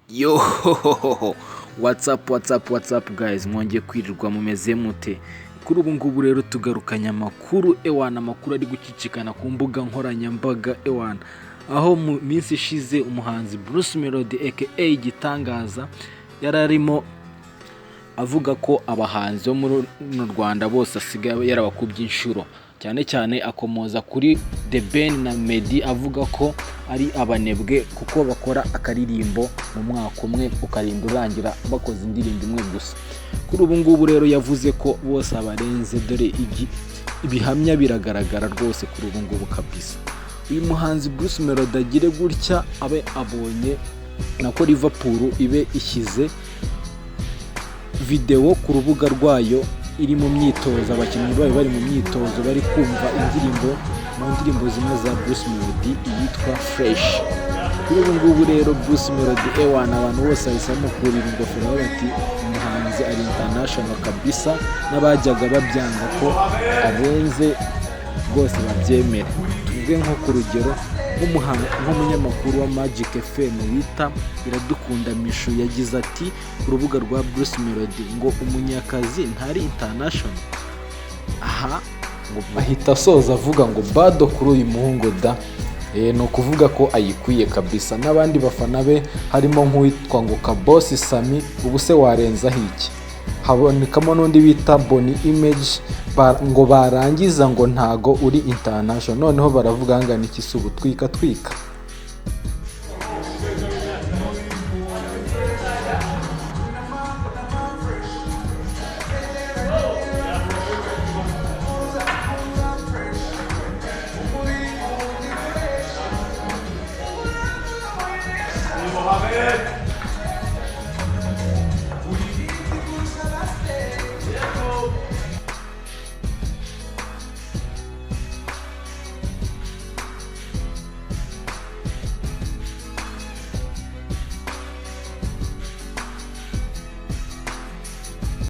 Yo, what's up, what's up, what's up guys? Mwongeye kwirirwa, mumeze mute? Kuri ubu ngubu rero tugarukanye amakuru, ewana, amakuru ari gucicikana ku mbuga nkoranyambaga, ewana, aho mu minsi ishize umuhanzi Bruce Melody aka Igitangaza yari arimo avuga ko abahanzi bo muri runo Rwanda bose asigaye yarabakubye inshuro, cyane cyane akomoza kuri The Ben na Meddy, avuga ko ari abanebwe kuko bakora akaririmbo mu mwaka umwe ukarinda urangira bakoze indirimbo imwe gusa. Kuri ubu ngubu rero yavuze ko bose abarenze. Dore ibihamya biragaragara rwose kuri ubu ngubu kabisa. Uyu muhanzi Bruce Melody agire gutya abe abonye nako Liverpool ibe ishyize videwo ku rubuga rwayo iri mu myitozo, abakinnyi bayo bari mu myitozo bari kumva indirimbo mu ndirimbo zimwe za Bruce Melody iyitwa Fresh. Kuri ubu ngubu rero Bruce Melody, ewana, abantu bose bahise bamukurira ingofero bati umuhanzi ari international kabisa, n'abajyaga babyanga ko arenze rwose babyemere. Tuvuge nko ku rugero nk'umunyamakuru wa Magic FM bita Iradukunda Mishu, yagize ati ku rubuga rwa Bruce Melody ngo umunyakazi ntari international aha, ngo ahita asoza avuga ngo bado kuri uyu muhungu da. Ni ukuvuga ko ayikwiye kabisa. N'abandi bafana be harimo nk'uwitwa ngo Kabosi Sami, ubu se warenzaho iki? Habonekamo n'undi bita Boni Image, ngo barangiza ngo ntago uri international. Noneho baravuga ngana iki se ubu twika twika.